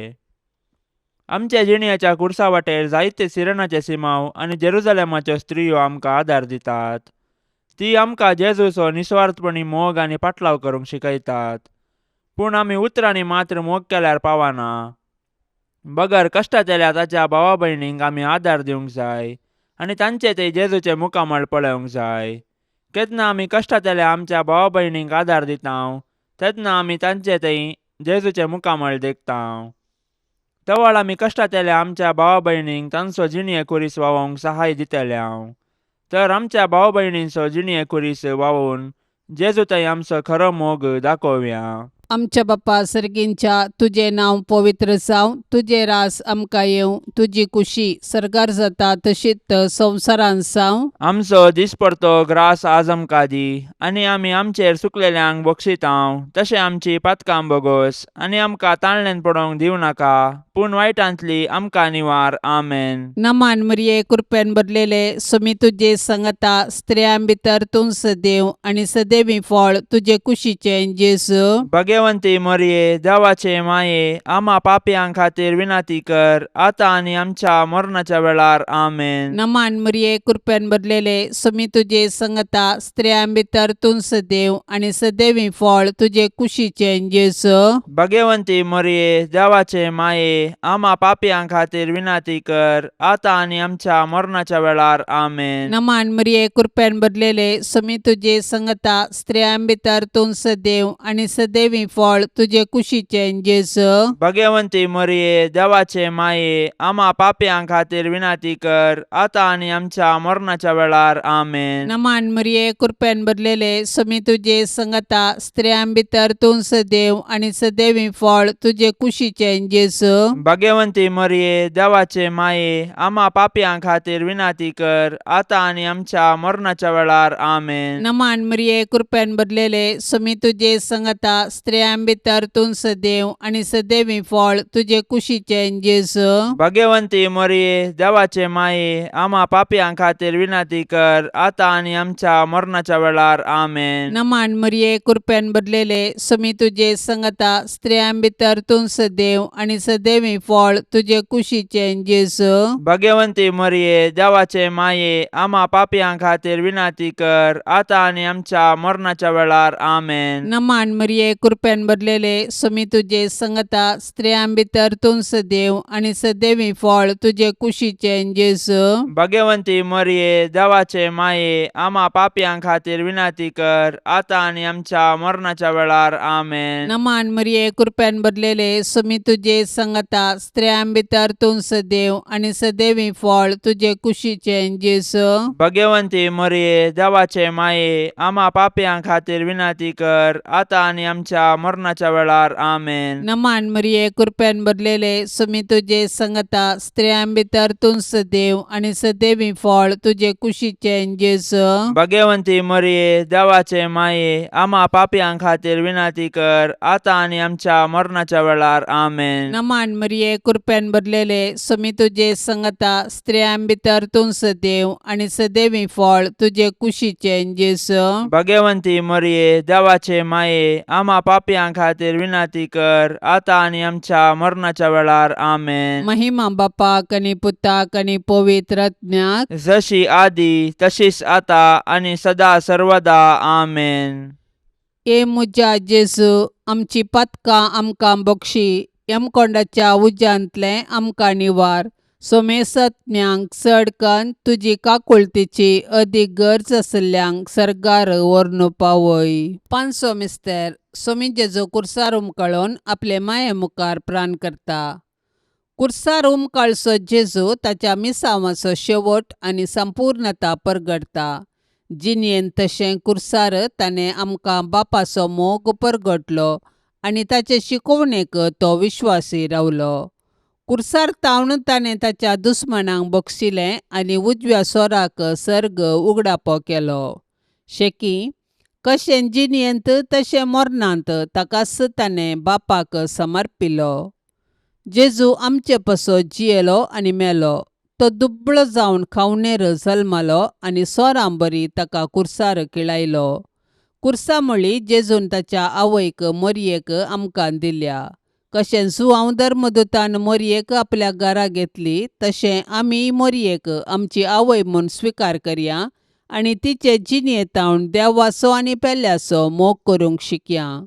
आमच्या जिणयाच्या खुरसा वाटेर जायते सिरणाचे सिमाव आनी जेरुजलेमाच्यो स्त्रियो आमकां आदार दितात. ती आमकां जेजूचो निस्वार्थपणी मोग आनी पाटलाव करूंक शिकयतात. पूण आमी उतरांनी मात्र मोग केल्यार पावना, बगर कश्टांतल्या ताच्या भावा भयणींक आमी आदार दिवंक जाय आनी तांचे ते जेजूचे मुखामळ पळोवंक जाय. केन्ना आमी कश्टांतल्या आमच्या भावा भयणींक आदार दिता तेन्ना आमी तांचे थंय जेजूचे मुखामळ देखता. तवळ आमी कश्टांतल्या आमच्या भावा भयणींक तांचो जिणये खुरीस व्हांवोवंक सहाय दितले. तर आमच्या भाव भयणींचो जिणये खुरीस व्हांवोवन जेजू थंय आमचो खरो मोग दाखोवया. आमच्या बाप्पा सर्गींच्या, तुजें नांव पवित्र जावं, तुजें रास आमकां येवं, तुजी कुशी सर्गार जाता तशीच संवसारांत जावं. आमचो दिसपडतो ग्रास आज आमकां दी आनी आमी आमचेर सुकलेल्यांक बक्षितांव तशें आमची पातकां बोगोस आनी आमकां ताळण्यान पडोवंक दिवं नाका, पूण वायटांतली आमकां निवार. आमेन. नमान मरिये, कृपेन भरलेले, सुमी तुजे संगता, स्त्रियां भितर तूं सदैव आनी सदैवी फळ तुजे कुशीचें जेजू. भगवंती मरिये, देवाचे माये, आमा पापयां खातीर विनंती कर, आतां आनी आमच्या मरणाच्या वेळार. आमेन. नमान मरिये, कृपेन भरलेले, सुमी तुजे संगता, स्त्रियां भितर तूं सदैव आनी सदैवी फळ तुजे कुशीचें जेजू. भगवंती मरिये, देवाचे माये, आमा पापयां खातीर विनंती कर, आतां आनी आमच्या मरणाच्या वेळार. आमेन. नमान मरिये, कृपेन भरलेले, सुमी तुजे संगता, स्त्रियां भितर तूं सदैव आनी सदैवी फळ तुजे कुशीचें जेजू. भगवंती मरिये, देवाचे माये, आमा पापयां खातीर विनंती कर, आतां आनी आमच्या मरणाच्या वेळार. आमेन. नमान मरिये, कृपेन भरलेले, सुमी तुजे संगता, स्त्रियां भितर तूं सदैव आनी सदैवी फळ तुजे कुशीचें जेजू. भगवंती मरिये, देवाचे माये, आमा पापयां खातीर विनंती कर, आतां आनी आमच्या मरणाच्या वेळार. आमेन. नमान मरिये, कृपेन भरलेले, सुमी तुजे संगता, स्त्रियां भितर तूं सदैव आनी सदैवी फळ तुजे कुशीचें जेजू. भगवंती मरिये, देवाचे माये, आमा पापयां खातीर विनंती कर, आतां आनी आमच्या मरणाच्या वेळार. आमेन. नमान मरिये, कृपेन भरलेले, सुमी तुजे संगता, स्त्रियां भितर तूं सदैव आनी सदैवी फळ तुजे कुशीचें जेजू. भगवंती मरिये, देवाचे माये, आमा पापयां खातीर विनंती कर, आतां आनी आमच्या मरणाच्या वेळार. आमेन. नमान मरिये, कृपेन भरलेले, सुमी तुजे संगता, स्त्रियां भितर तूं सदैव आनी सदैवी फळ तुजे कुशीचें जेजू. भगवंती मरिये, देवाचे माये, आमा पापयां खातीर विनंती कर, आतां आनी आमच्या मरणाच्या वेळार. आमेन. नमान मरिये, कृपेन भरलेले, सुमी तुजे संगता, स्त्रियां भितर तूं सदैव आनी सदैवी फळ तुजे कुशीचें जेजू. भगवंती मरिये, देवाचे माये, आमा पापयां खातीर विनंती कर, आतां आनी आमच्या आमच्या मरणाच्या वेळार. आमेन. नमान मरिये, कृपेन भरलेले, सुमी तुजे संगता, स्त्रियां भितर तूं सदैव आनी सदैवी फळ तुजे कुशीचें जेजू. भगवंती मरिये, देवाचे माये, आमा पापयां खातीर विनंती कर, आतां आनी आमच्या मरणाच्या वेळार. आमेन. नमान मरिये, कृपेन भरलेले, सुमी तुजे संगता, स्त्रियां भितर तूं सदैव आनी सदैवी फळ तुजे कुशीचें जेजू. भगवंती मरिये, देवाचे माये, आमा पापयां खातीर विनंती कर, आतां आनी आमच्या मरणाच्या वेळार. आमेन. महिमा बापाक आनी पुताक आनी पवित्र आत्म्याक. जशी आदी तशीच आता आनी सदा सर्वदा. आमेन. ए म्हज्या जेजू, आमची पातकां आमकां बक्षी, यमकोंडाच्या उज्यांतलें आमकां निवार, सोमेसत्म्यांक चड कन्न तुजी काकुळतीची अदीक गरज आशिल्ल्यांक सर्गार व्हरून पावय. पांचसो मिस्तर. सोमी जेजू कुर्सार उमकळून आपले माये मुखार प्राण करता. कुर्सार उमकाळचो जेजू ताच्या मिसांवाचो शेवट आनी संपूर्णता परगटता. जिणेंत तशें कुर्सार ताणें आमकां बापाचो मोग परगटलो आनी ताचे शिकोवणेक तो विश्वासी रावलो. कुर्सार तावन ताणें ताच्या दुस्मानांक बक्षिलें आनी उजव्या सोराक सर्ग उगडापो केलो. शेकी कशें जिणेंत तशें मरणांत ताकाच ताणें बापाक समर्पिलो. जेजू आमचे पासत जियेलो आनी मेलो. तो दुबळो जावन खावणेर जल्मलो आनी सोरां बरी ताका कुर्सार किळायलो. कुर्सा म्हळी जेजून ताच्या आवयक मोरयेक आमकां दिल्या. कशें जुआंव धर्मदूतान मोरयेक आपल्या घरा घेतली तशें आमी मोरयेक आमची आवय म्हूण स्विकार करया आनी तिचे जिणेंत देवाचो आनी पेल्याचो मोग करूंक शिकया.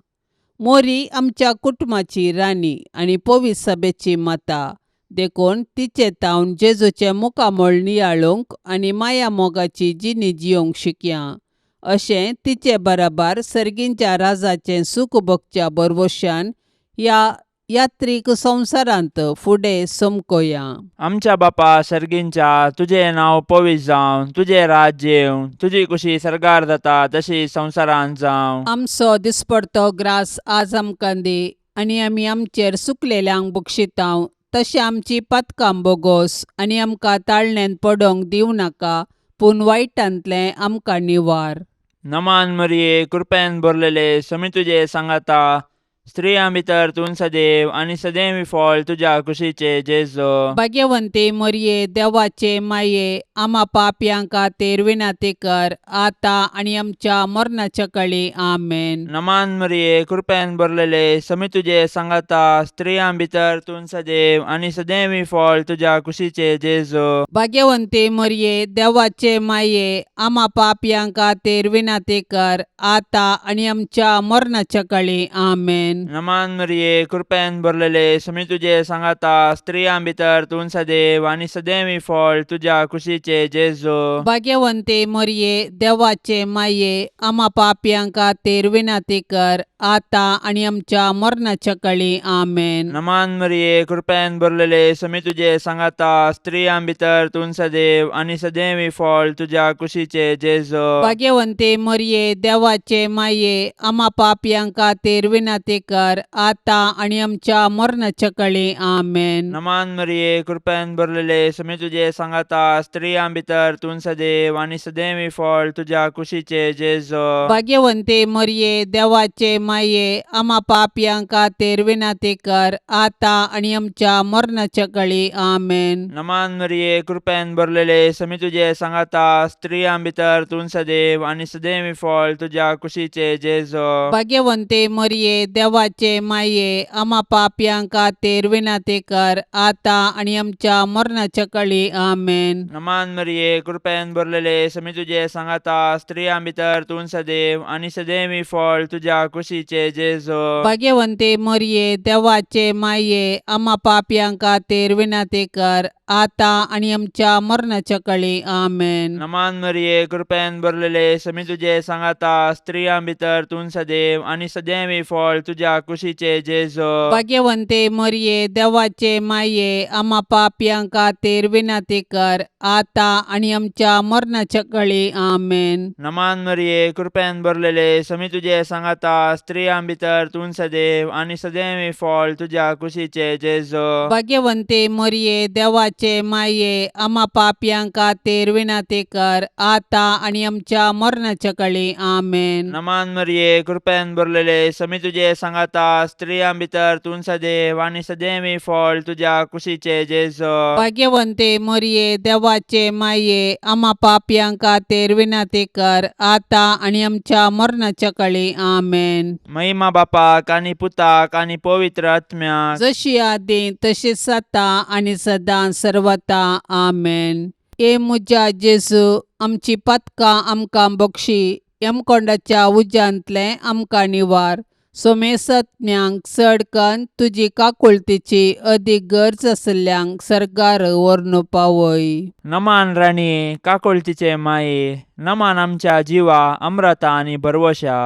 मोरी आमच्या कुटुंबाची राणी आनी पवित्र सभेची माता, देखून तिचे तावन जेजूचें मुखामळ नियाळूंक आनी माया मोगाची जिणी जियोंक शिकया. अशें तिचे बराबर सर्गींच्या राजाचें सूख भोगच्या भरवशान ह्या यात्रीक संवसारांत फुडें समकोया. आमच्या बापा सर्गींच्या, तुजें नांव पवित्र जावं, तुजें राज्य येवं, तुजी कुशी सर्गार जाता तशी संवसारांत जावं. आमचो दिसपडतो ग्रास आज आमकां दी आनी आमी आमचेर सुकलेल्यांक बक्षितांव तशें आमची पातकां बोगोस आनी आमकां ताळण्यांत पडोंक दिवं नाका, पूण वायटांतलें आमकां निवार. नमान मरिये, कृपेन भरलेले, समी तुजे सांगाता, स्त्रियां भितर तूं सदैव आनी सदैव फळ तुज्या कुशीचे जेजू. भाग्यवंती मरिये, देवाचे माये, आमा पापयां खातीर विनंती कर, आतां आनी आमच्या मरणाच्या कळी. आमेन. नमान मरिये, कृपेन भरलेले, समी तुजे सांगाता, स्त्रियां भितर तूं सदैव आनी सदैव फळ तुज्या कुशीचे जेजू. भाग्यवंती मरिये, देवाचे माये, आमा पापयां खातीर विनंती कर, आतां आनी आमच्या मरणाच्या कळी. आमेन. नमान मरिये, कृपेन भरलेले, समी तुजे सांगाता, स्त्रियां भितर तूं सदैव आनी सदैव फळ तुज्या कुशीचे जेजू. भाग्यवंती मरिये, देवाचे माये, आमा पापयां खातीर विनंती कर, आतां आनी आमच्या मरणाच्या कळी. आमेन. नमान मरिये, कृपेन भरलेले, समी तुजे सांगाता, स्त्रियां भितर तूं सदैव आनी सदैव फळ तुज्या कुशीचे जेजू. भाग्यवंती मरिये, देवाचे माये, आमा पापयां खातीर विनंती कर, आतां आनी आमच्या मरणाच्या कळी. आमेन. नमान मरिये, कृपेन भरलेले, समी तुजे सांगाता, स्त्रियां भितर तूं सदैव आनी सदैव फळ तुज्या कुशीचे जेजू. भाग्यवंती मरिये, देवाचे माये, आमा पापयां खातीर विनंती कर, आतां आनी आमच्या मरणाच्या कळी. आमेन. नमान मरिये, कृपेन भरलेले, समी तुजे सांगाता, स्त्रियां भितर तूं सदैव आनी सदैव फळ तुज्या कुशीचे जेजू. भाग्यवंती मरिये, देवाचे माये, आमा पापयां खातीर विनंती कर, आतां आनी आमच्या मरणाच्या कळी. आमेन. नमान मरिये, कृपेन भरलेले, समी तुजे सांगाता, स्त्रियां भितर तूं सदैव आनी सदैव फळ तुज्या कुशीचे जेजू. भाग्यवंती मरिये, देवाचे माये, आमा पापयां खातीर विनंती कर, आतां आनी आमच्या मरणाच्या कळी. आमेन. नमान मरिये, कृपेन भरलेले, समी तुजे सांगाता, स्त्रियां भितर तूं सदैव आनी सदैव फळ तुज्या तुज्या कुशीचे जेजो. भाग्यवंते मरये, देवाचे माये, आमा पापयां खातीर विनंती कर, आतां आनी आमच्या मरणाच्या कळी. आमेन. नमान मरिये, कृपेन भरलेले, समी तुजे सांगाता, स्त्रियां भितर तूं सदैव आनी सदैव फळ तुज्या कुशीचे जेजो. भाग्यवंते मरये, देवाचे माये, आमा पापयां खातीर विनंती कर, आतां आनी आमच्या मरणाच्या कळी. आमेन. नमान मरिये, कृपेन भरलेले, समी तुजे सांगाता, स्त्रियां भितर तूं सदैव आनी सदैव फळ तुज्या कुशीचे जेजो. भाग्यवंते मरये, देवाचे माये, आमा पापयां खातीर विनंती कर, आतां आनी आमच्या मरणाच्या कळी. आमेन. महिमा बापाक आनी पुताक आनी पवित्र आत्म्याक. जशी आदी तशीच आतां आनी सदां सर्वता. आमेन. ए म्हज्या जेजू, आमची पातकां आमकां बक्षी, यमकोंडाच्या उज्यांतलें आमकां निवार, सोमेसत्म्यांक चड कन्न तुजी काकुळतीची अदीक गरज आशिल्ल्यांक सर्गार व्हरून पावय. नमान राणये, काकुळतीचे माये, नमान आमच्या जिवा अम्रता आनी भरवशा,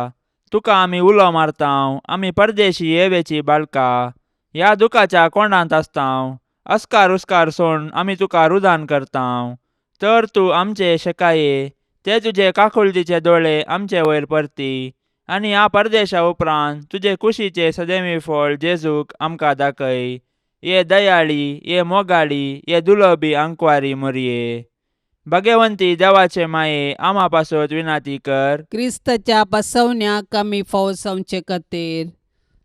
तुका आमी उलो मारतांव, आमी परदेशी येवेची बाळका ह्या दुखाच्या कोंडांत आसतांव, अस्कार उस्कार सोड आमी तुका रुदान करतांव, तर तूं आमचे शेकाये ते तुजे काकुळतीचे दोळे आमचे वयर परती आनी ह्या परदेशा उपरांत तुजे कुशीचे सदैवी फळ जेजूक आमकां दाखय. ये दयाळी, ये मोगाळी, ये दुलबी आंकवारी मोरये, भगवंती देवाचे माये, आमा पासत विनाती कर. क्रिस्ताच्या बसवण्याक आमी फावो जावचे खातीर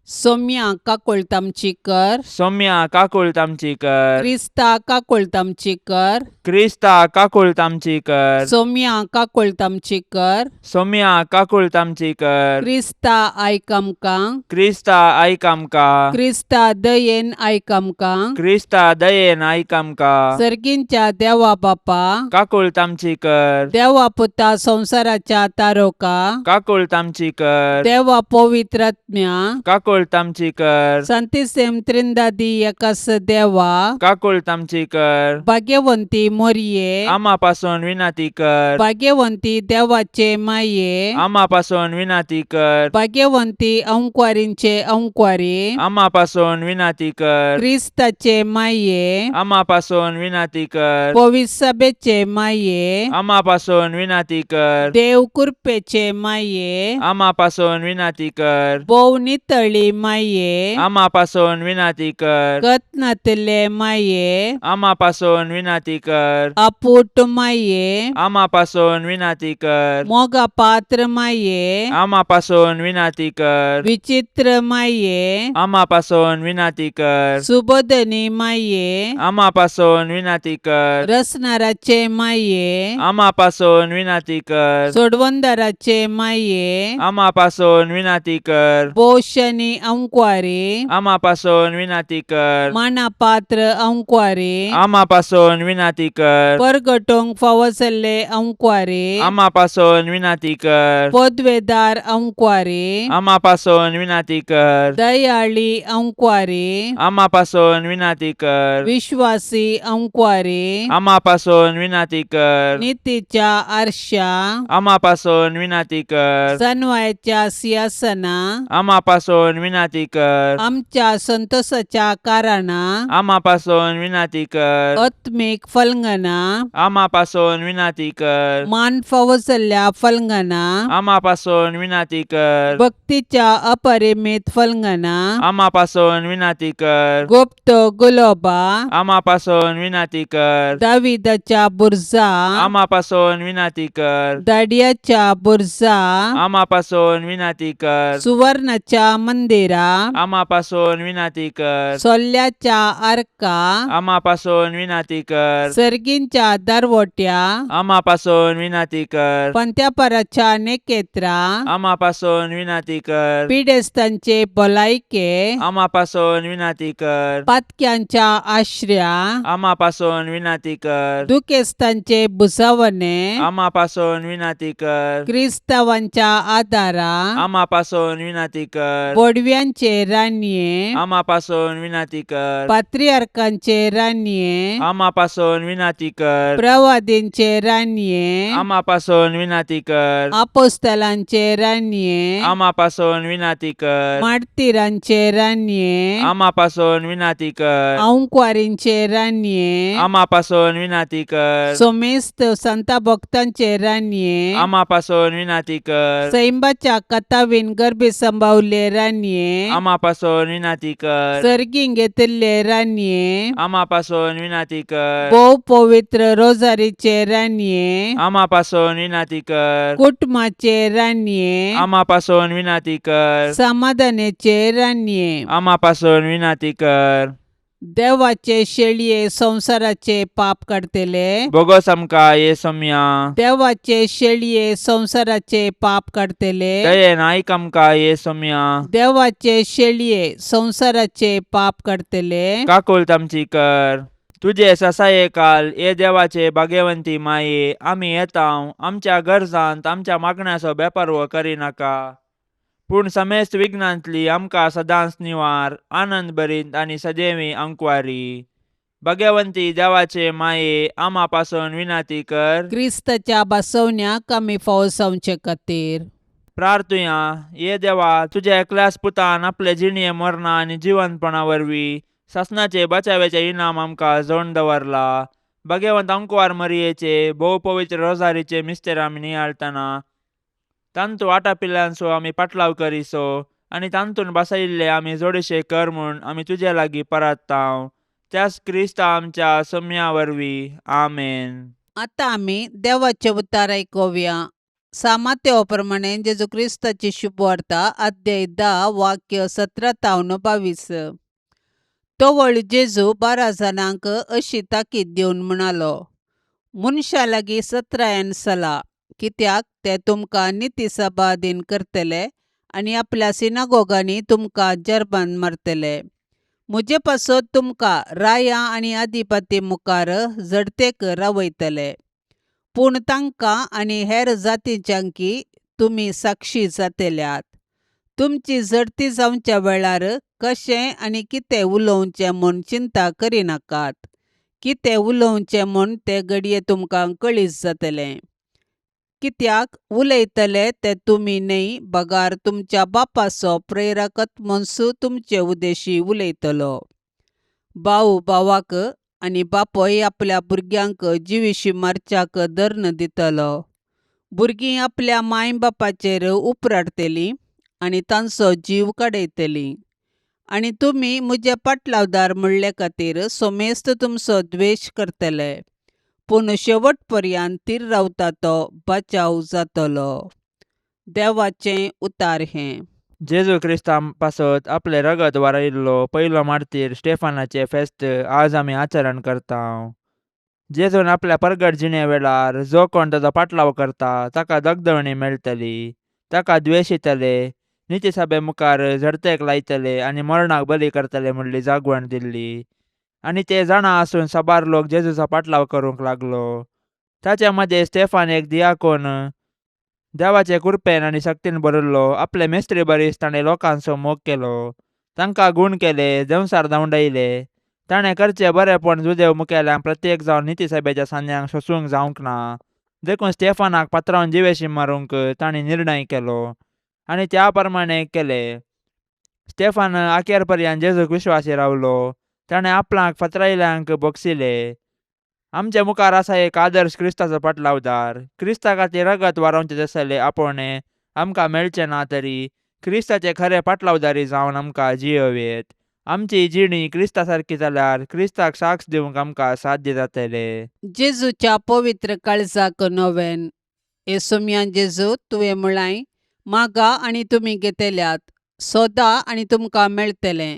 सोम्या काकुळट आमची कर. सौम्या काकुळट आमची कर. क्रिस्ता काकुळट आमची कर. क्रिस्ता काकुळट आमची कर. सोम्या काकुळट आमची कर. सौम्या काकुळट आमची कर. क्रिस्ता आयक आमकां. क्रिस्ता आयक आमकां. क्रिस्ता दयेन आयक आमकां. क्रिस्ता दयेन आयक आमकां. सर्गींच्या देवा बापा, काकुळट आमची कर. देवा पुता संवसाराच्या तारोका, काकुळट आमची कर. देवा पवित्रात्म्या, काकुळट आमची कर. संतिसेम त्रिंदादी एकास देवा, काकुळट आमची कर. भाग्यवंती मोरये, आमा पासून विनाती कर. भाग्यवंती देवाचे माये, आमा पासून विनाती कर. भाग्यवंती अंकवारींचे अंकवारी, आमा पासून विनाती कर. क्रिस्ताचे माये, आमा पासून विनाती कर. पविसभेचे माये, आमा पासून विनाती कर. देव कृपेचे माये, आमा पासून विनाती कर. भोव नितळी माये, आमा पासून विनाती कर. कत्नातले माये, आमा पासून विनाती कर. अपूट माये, आमा पासून विनाती कर. मोगा पात्र माये, आमा पासून विनाती कर. विचित्र माये, आमा पासून विनाती कर. सुबोधनी माये, आमा पासून विनाती कर. रसनाराचे माये, आमा पासून विनाती कर. सोडवंदाराचे माये, आमा पासून विनाती कर. पोशनी अंकवारी, आमा पासून विनाती कर. मानापात्र अंकवारी, आमा पासून विनाती कर. परगटोंक फावो जाल्ले अंकवारी, आमा पासून विनाती कर. पदवेदार अंकवारी, आमा पासून विनाती कर. दयाळी अंकवारी, आमा पासून विनाती कर. विश्वासी अंकवारी, आमा पासून विनाती कर. नितीच्या आरशा, आमा पासून विनाती कर. सनवायच्या सिंहासना, आमा पासून विनाती कर. आमच्या संतोषाच्या कारणा, आमा पासून विनाती कर. आत्मीक फलंगना, आमा पासून विनाती कर. मान फावो जाल्ल्या फलंगना, आमा पासून विनाती कर. भक्तीच्या अपरिमित फलंगना, आमा पासून विनाती कर. गुप्त गुलोबा, आमा पासून विनाती कर. दाविदाच्या बुरजा, आमा पासून विनाती कर. दाडियाच्या बुरजा, आमा पासून विनाती कर. सुवर्णाच्या मंदिरा, आमा पासून विनाती कर. सोल्ल्याच्या आर्का, आमा पासून विनाती कर. सर्गींच्या दरवट्या, आमा पासून विनाती कर. पंत्यापराच्या नेकेत्रा, आमा पासून विनाती कर. पिडेस्तांचे भलायके, आमा पासून विनाती कर. पातक्यांच्या आश्र्या, आमा पासून विनाती कर. दुखेस्तांचे भुजावणे, आमा पासून विनाती कर. क्रिस्तावांच्या आदारा, आमा पासून विनाती कर. बोडव्या बडव्यांचे रानये, आमा पासून विनाती कर. पात्रियार्कांचे रानये, आमा पासून विनाती कर. प्रवादींचे रानये, आमा पासून विनाती कर. आपोस्तलांचे रानये, आमा पासून विनाती कर. मार्तिरांचे रानये, आमा पासून विनाती कर. आंकवारींचे रानये, आमा पासून विनाती कर. सोमेस्त संता भक्तांचे रानये, आमा पासून विनाती कर. सैंबाच्या कथावीन गर्भी संभावले रानये, आमा पासून विनाती कर. सर्गीं घेतिल्ले रानये, आमा पासून विनाती कर. भोव पवित्र रोजारीचे रानये, आमा पासून विनाती कर. कुटुंबाचे रानये, आमा पासून विनाती कर. समाधानाचे रानये, आमा पासून विनाती कर. देवाचे शेळये संवसाराचे पाप काडतले, बोगोस आमकां ये सोम्या. देवाचे शेळये संवसाराचे पाप काडतले, दयेन आयक आमकां ये सोम्या. देवाचे शेळये संवसाराचे पाप काडतले, काकुळट आमची कर. तुजे ससाये काल ये देवाचे भाग्यवंती माये, आमी येता आमच्या गरजांत आमच्या मागण्याचो बेपारवो करिनाका, पूण समेस्त विघ्नांतली आमकां सदांच निवार, आनंद भरीत आनी सदैवी अंकवारी. भाग्यवंती देवाचे माये, आमा पासून विनाती कर. क्रिस्ताच्या बसवण्याक आमी फावो जावचे खातीर प्रार्थुया. ये देवा, तुज्या एकल्याच पुतान आपले जिणये मरणा आनी जिवंतपणा वरवीं सासणाचे बचाव्याचे इनाम आमकां जोडून दवरला. भाग्यवंत अंकवार मरियेचे भोव पवित्र रोजारीचे मिस्तेर आमी नियाळतना तांतू आटापिल्ल्यांचो आमी पाटलाव करिसो आनी तांतून बसयिल्ले आमी जोडशे कर म्हूण आमी तुजे लागीं परात्तांव, त्याच क्रिस्ता आमच्या सोम्या वरवीं. आमेन. आतां आमी देवाचें उतार आयकुया. सामात्यो प्रमाणे जेजू क्रिस्ताची शुभवार्ता, अध्याय 10, वाक्य 17 तावन 22. तवळ जेजू 12 जाणांक अशी ताकीद दिवन म्हणालो, मनशा लागीं सत्रायन सला, कित्याक ते तुमकां निती सभा अधीन करतले आनी आपल्या सिनागोगांनी तुमकां जरबान मारतले. म्हजे पासत तुमकां राया आनी अधिपती मुखार झडतेक रावयतले, पूण तांकां आनी हेर जातीच्यांकी तुमी साक्षी जातल्यात. तुमची झडती जावच्या वेळार कशें आनी कितें उलोवचें म्हूण चिंता करिनाकात. कितें उलोवचें म्हूण तें घडये तुमकां कळीत जातलें, कित्याक उलयतले ते तुमी न्हय, बगार तुमच्या बापाचो प्रेरकत मनसू तुमचे उद्देशी उलयतलो. भाव भावाक आनी बापूय आपल्या भुरग्यांक जिविशी मारच्याक धर्ण दितलो. भुरगीं आपल्या माय बापाचेर उपराडतलीं आनी तांचो जीव काडयतलीं. आनी तुमी म्हजे पाटलावदार म्हणले खातीर सोमेस्त तुमचो द्वेश करतले, पूण शेवट पर्यंत थीर रावता तो बचाव जातलो. देवाचें उतार हें. जेजू क्रिस्ता पासत आपलें रगत वारयिल्लो पयलो मार्तीर स्टेफानाचें फेस्त आज आमी आचरण करता. जेजून आपल्या परगट जिणे वेळार जो कोण ताजो पाटलाव करता ताका दगदवणी मेळटली, ताका द्वेशितले, निती सभे मुखार झडतेक लायतले आनी मरणाक बली करतले म्हणली जागवण दिल्ली. आनी ते जाणा आसून साबार लोक जेजूचो पाटलाव करूंक लागलो. ताच्या मदें स्टेफान एक दियाकोन देवाचे कृपेन आनी शक्तीन भरिल्लो. आपले मेस्त्री बरीच ताणें लोकांचो मोग केलो, तांकां गूण केले, देंवसार धांवडायले. ताणें करचें बरेंपण जुदेव मुखेल्यांक प्रत्येक जावन निती सभेच्या सांद्यांक सोसूंक जावंक ना, देखून स्टेफानाक पात्रावन जिवेशी मारूंक तांणी निर्णय केलो आनी त्या प्रमाणे केलें. स्टेफान अखेर पर्यंत जेजूक विश्वासी रावलो. ताणें आपणाक फातरायल्यांक भोगसिले. आमचे मुखार आसा एक आदर्श क्रिस्ताचो पाटलावदार. क्रिस्ता खातीर रगत वारोवचें तसलें आपोवणें आमकां मेळचें ना तरी क्रिस्ताचे खरे पाटलावदारी जावन आमकां जियोवयेत. आमची जिणी क्रिस्ता सारकी जाल्यार क्रिस्ताक साक्ष दिवंक आमकां साध्य जातलें. जेजूच्या पवित्र काळजाक नोवेन. येसुम्यान जेजू, तुवें म्हळांय, मागा आनी तुमी घेतल्यात, सोदा आनी तुमकां मेळटलें,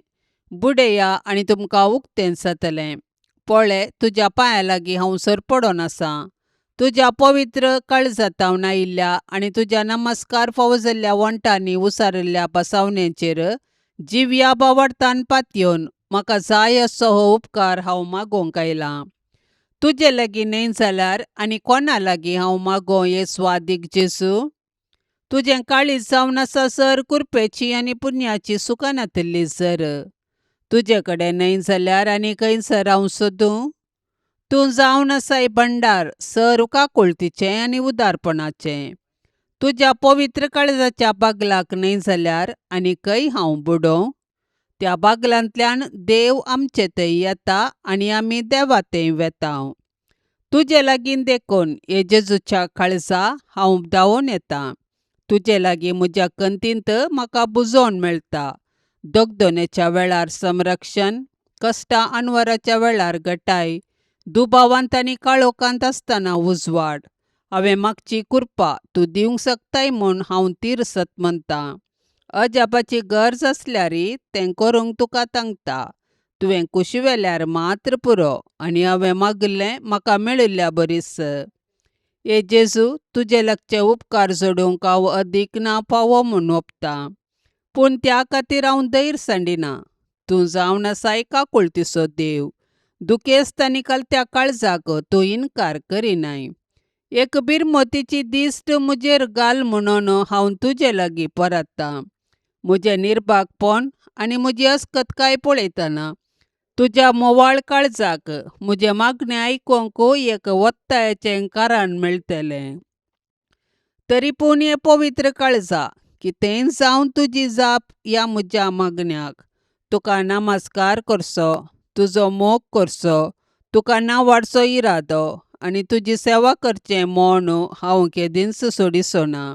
बुडया आनी तुमकां उक्तें जातलें. पळय, तुज्या पांयां लागीं हांव सरपडोन आसां. तुज्या पवित्र काळजातावन आयिल्ल्या आनी तुज्या नमस्कार फावो जाल्ल्या वण्टांनी उसारिल्ल्या बसावणेचेर जिव्या बावडतान पातयेवन म्हाका जाय असो हो उपकार हांव मागोवंक आयलां. तुजे लागीं न्हय जाल्यार आनी कोणा लागीं हांव मागों हे स्वादीक जेजू? तुजें काळीज जावन आसा सर कुरपेची आनी पुण्याची सुखां नातिल्ली सर. तुजे कडेन न्हय जाल्यार आनी खंयसर हांव सोदूं? तूं जावन आसाय भंडार सर काकुळतीचें आनी उदारपणाचें. तुज्या पवित्र काळजाच्या बागलाक न्हय जाल्यार आनी खंय हांव बुडोवं? त्या बागलांतल्यान देव आमचे थंय येता आनी आमी देवा थंय वेता. तुजे लागीं देखून हे जेजूच्या काळजा हांव धांवून येता. तुजे लागीं म्हज्या कंतींत म्हाका बुजोवन मेळटा. दगदोनेच्या वेळार संरक्षण, कश्टां अनवराच्या वेळार गटाय, दुबावांत आनी काळोखांत आसतना उजवाड. हांवें मागची कृपा तूं दिवंक शकताय म्हूण हांव तिरसत म्हणटां. अजापाची गरज आसल्यारय तें करूंक तुका तांकता. तुवें कुशिवेल्यार मात्र पुरो आनी हांवें मागिल्लें म्हाका मेळिल्ल्या बरीस. हे जेजू, तुजे लागचे उपकार जोडूंक हांव अदीक ना फावो म्हूण ओंपतां. पूण त्या खातीर हांव धैर्य सांडिना. तूं जावन आसाय काकुळतीचो देव. दुखेस्त आनी कलत्या काळजाक तूं इनकार करिनाय. एक बिरमतीची दिश्ट म्हजेर घाल म्हणून हांव तुजे लागीं परततां. म्हजें निर्भागपण आनी म्हजी अस्कतकाय पळयतना तुज्या मोवाळ काळजाक म्हजें मागणें आयकूंक एक ओत्तायेचें कारण मेळटलें. तरी पूण हे पवित्र काळजा, कितेंय जावं तुजी जाप ह्या म्हज्या मागण्याक. तुका नमस्कार करचो, तुजो मोग करचो, तुका नांवाडचो इरादो आनी तुजी सेवा करचें म्हूण हांव केदींच सोडिचो ना.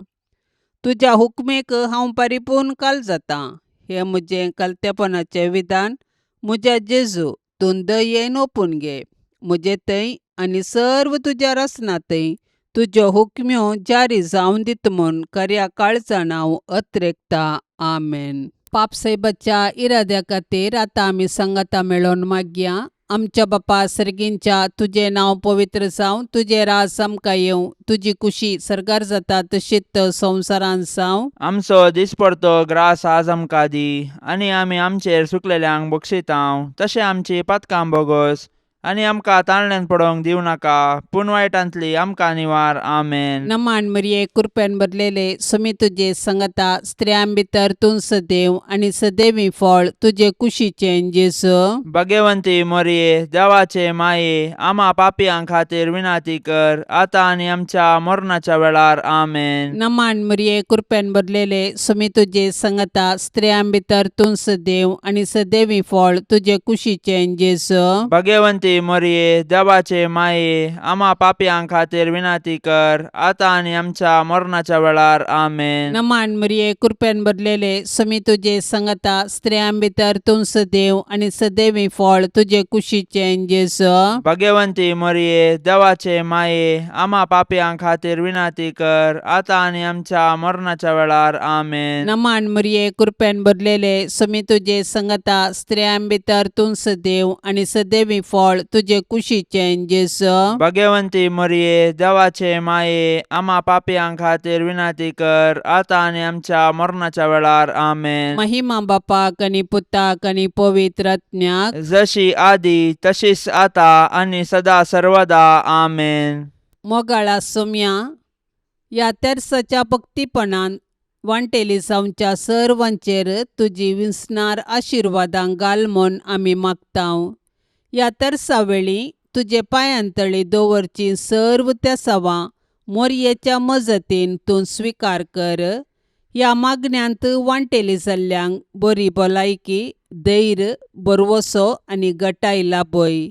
तुज्या हुकमेक हांव परिपूर्ण काल जातां. हें म्हजें कलतेपणाचें विधान म्हज्या जेजू, तूं दयेन ओपून घे. म्हजे थंय आनी सर्व तुज्या रसना थंय तुज्यो हुकम्यो जारी जावन दित म्हूण खऱ्या काळजान हांव अत्रेकतां. आमेन. पापसायबाच्या इराद्या खातीर आतां आमी सांगाता मेळोवन मागया. आमच्या बापा सर्गींच्या, तुजें नांव पवित्र जावं, तुजें राज आमकां येवं, तुजी कुशी सर्गार जाता तशीच संवसारांत जावं. आमचो दिसपडतो ग्रास आज आमकां दी आनी आमी आमचेर सुकलेल्यांक बक्षितांव तशें आमची पातकां बोगोस आनी आमकां ताळण्यान पडोवंक दिवं नाका पूण वायटांतली आमकां निवार. आमेन. नमान मरिये, कृपेन भरलेले, सुमी तुजे संगता, स्त्रियां भितर तूं सदैव आनी सदैवी फळ तुजे कुशीचें जेजू. भगवंती मोरये, देवाचे माये, आमा पापयां खातीर विनाती कर आतां आनी आमच्या मरणाच्या वेळार. आमेन. नमान मरिये, कृपेन भरलेले, सुमी तुजे संगता, स्त्रियां भितर तूं सदैव आनी सदैवी फळ तुजे कुशीचें जेजू. भगवंती मोरये, देवाचे माये, आमा पापयां खातीर विनाती कर आतां आनी आमच्या मरणाच्या वेळार. आमेन. नमान मरिये, कृपेन भरलेले, सुमी तुजे संगता, स्त्रियां भितर तूं सदैव आनी सदैवी फळ तुजे कुशीचें जेजू. भगवंती मोरये, देवाचे माये, आमा पापयां खातीर विनाती कर आतां आनी आमच्या मरणाच्या वेळार. आमेन. नमान मरिये, कृपेन भरलेले, सुमी तुजे संगता, स्त्रियां भितर तूं सदैव आनी सदैवी फळ तुजे कुशीचें जेजू. भगवंती मोरये, देवाचे माये, आमा पापयां खातीर विनाती कर आतां आनी आमच्या मरणाच्या वेळार. आमेन. महिमा बापाक आनी पुताक आनी पवित्र आत्म्याक, जशी आदी तशीच आता आनी सदा सर्वदा. आमेन. मोगाळा सोम्या, ह्या तेर्साच्या भक्तीपणान वांटेली जावच्या सर्वांचेर तुजी विसणार आशिर्वादां घाल म्हूण आमी मागतांव. ह्या तेर्सा वेळी तुजे पांयांतळी दवरची सर्व तेसावां मोरयेच्या मजतीन तूं स्विकार कर. ह्या मागण्यांत वांटेली जाल्ल्यांक बरी भलायकी, धैर्य, भरवसो आनी गटाय लाभय.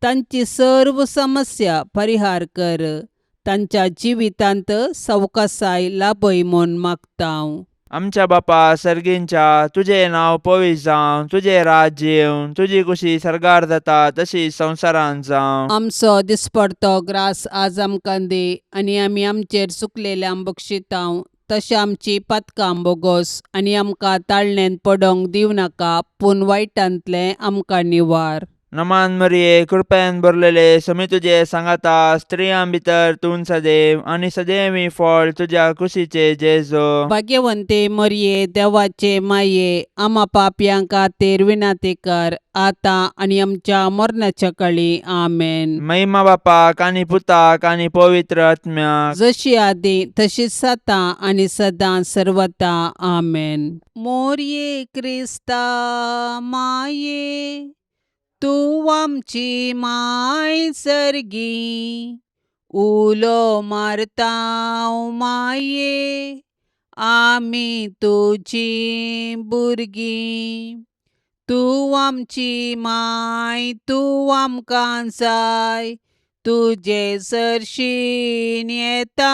तांची सर्व समस्या परिहार कर. तांच्या जिवितांत सवकासाय लाभय म्हूण मागतांव. आमच्या बापा सर्गींच्या, तुजें नांव पवित्र जावं, तुजें राज्य येवं, तुजी कुशी सर्गार जाता तशी संवसारांत जावं. आमचो दिसपडतो ग्रास आज आमकां दी आनी आमी आमचेर चुकलेल्यांक बक्षितांव तशें आमची पातकां बोगोस आनी आमकां ताळणेंत पडोवंक दिवं नाका, पूण वायटांतलें आमकां निवार. नमान मरिये, कृपेन भरलेले, समी तुजे सांगाता, स्त्रियां भितर तूं सदैव आनी सदैवी फळ तुज्या कुशीचे जेजो. भाग्यवंते मरिये, देवाचे माये, आमा पापयां खातीर विनंती कर आतां आनी आमच्या मरणाच्या काळी. आमेन. महिमा बापाक आनी पुताक आनी पवित्र आत्म्याक. जशी आदी तशीच आतां आनी सदां सर्वता. आमेन. मोरये क्रिस्ता माये, तूं आमची माय सर्गी, उलो मारता माये, आमी तुजी भुरगीं. तूं आमची माय, तूं आमकां जाय, तुजे सरशीन येता,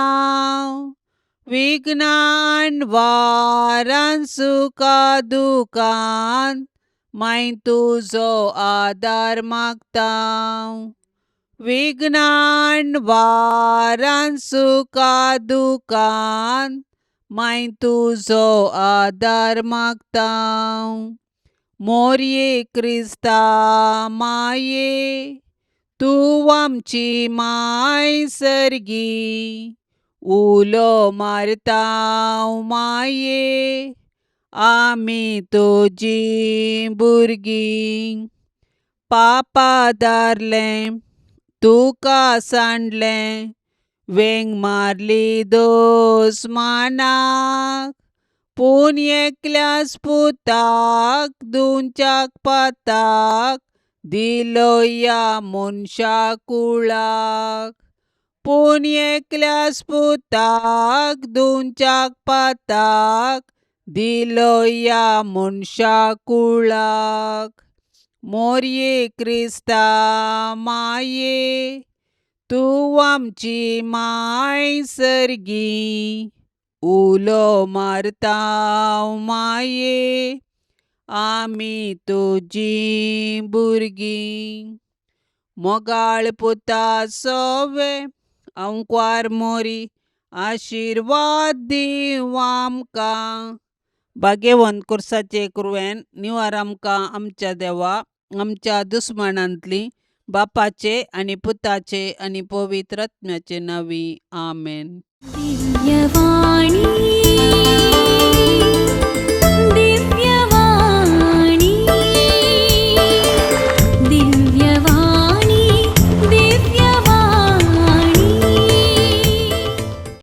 विघ्नान वारान सुखा दुखान माय तुजो आदार मागता, विघ्नान वारान सुखा दुखान माय तुजो आदार मागता. मोरये क्रिस्ता माये, तूं आमची माय सर्गी, उलो मारता माये, आमी तुजी भुरगीं. पापा दारलें तुका सांडलें, वेंग मारली दोस्मानाक, पूण एकल्याच पुताक दिवच्याक पाताक दिलो ह्या मनशा कुळाक, पूण एकल्याच पुताक दिवच्याक पाताक दिलो ह्या मनशा कुळाक. मोरये क्रिस्ता माये, तूं आमची माय सर्गी, उलो मारता माये, आमी तुजी भुरगीं. मोगाळ पुता सोवे अंकवार मोरी, आशिर्वाद दीव आमकां. भाग्यवंत कुर्साचे कुरवेन निवार आमकां आमच्या देवा आमच्या दुस्मानांतली, बापाचे आनी पुताचे आनी पवित्र आत्म्याचे नांवी. आमेन. दिव्यवाणी.